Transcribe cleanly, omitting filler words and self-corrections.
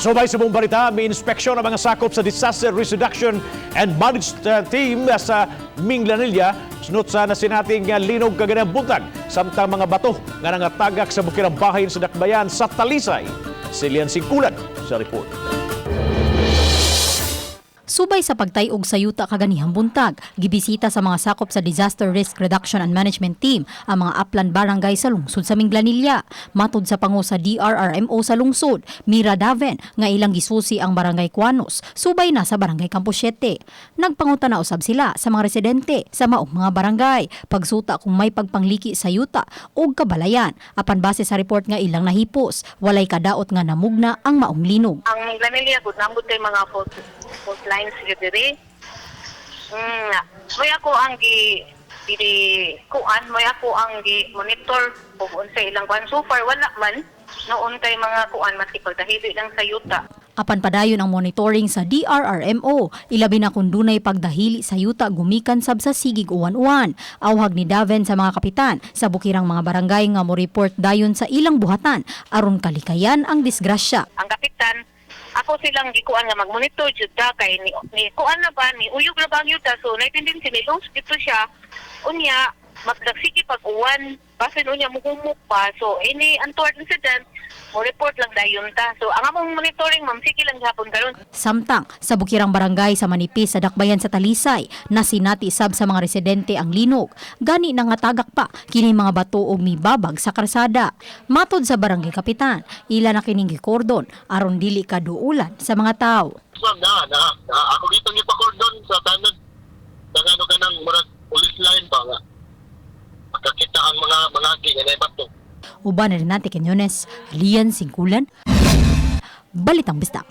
Subay sa buong balita, may inspeksyon ang mga sakop sa Disaster Risk Reduction and Management Team sa Minglanilla sunod sa nasinating linog kaganang buntag samtang mga bato nga nangatagak sa bukirang bahin sa Dakbayan sa Talisay. Silian Singkulan sa report. Subay sa pagtay-og sa yuta kaganihang buntag, gibisita sa mga sakop sa Disaster Risk Reduction and Management Team ang mga upland barangay sa lungsod sa Minglanilla. Matod sa pango sa DRRMO sa lungsod, Mira Daven, nga ilang gisusi ang Barangay Cuanos, subay na sa Barangay Campo 7. Nagpangutana usab sila sa mga residente sa maong mga barangay, pagsuta kung may pagpangliki sa yuta o kabalayan. Apan base sa report nga ilang nahipos, walay kadaot nga namugna ang maong linog. Ang Minglanilla gud nambot kay mga fault lines gyud diri. May ako ang gi diri kuan, may ako ang gi monitor kung unsay ilang kuan. So far wala man noon kay mga kuan maski pagdahili lang sa yuta. Apan padayon ang monitoring sa DRRMO, ilabi na kung dunay pagdahili sa yuta gumikan sab sa sigig uwan-uwan. Awhag ni Daven sa mga kapitan sa bukirang mga barangay nga mo report dayon sa ilang buhatan aron kalikayan ang disgrasya. Ang kapitan ako silang gikuan nga magmonitor jud ta kay ni kuan na ba, ni uyog na ba ang yuta, so nay tendency ni loose dito siya unya magdagsige pag uwan, basin unya muhumok pa. So any untoward incident, mo report lang dayon ta. So ang among monitoring, ma'am, sige lang gihapon karon. Samtang sa bukirang barangay sa Manipis sa Dakbayan sa Talisay, nasinati sab sa mga residente ang linog. Gani nangatagak pa kini mga bato og mibabag sa karsada. Matod sa barangay kapitan, ila na kining gikordon aron dili kaduulan sa mga tao. Ma'am, na ako dito ni pa-cordon sa tanod. Nang ano ka ng murag police line ba nga. Makakita ang mga nga bato. Uban na Renate Quinones, Lian Singkulan, Balitang Bisdak.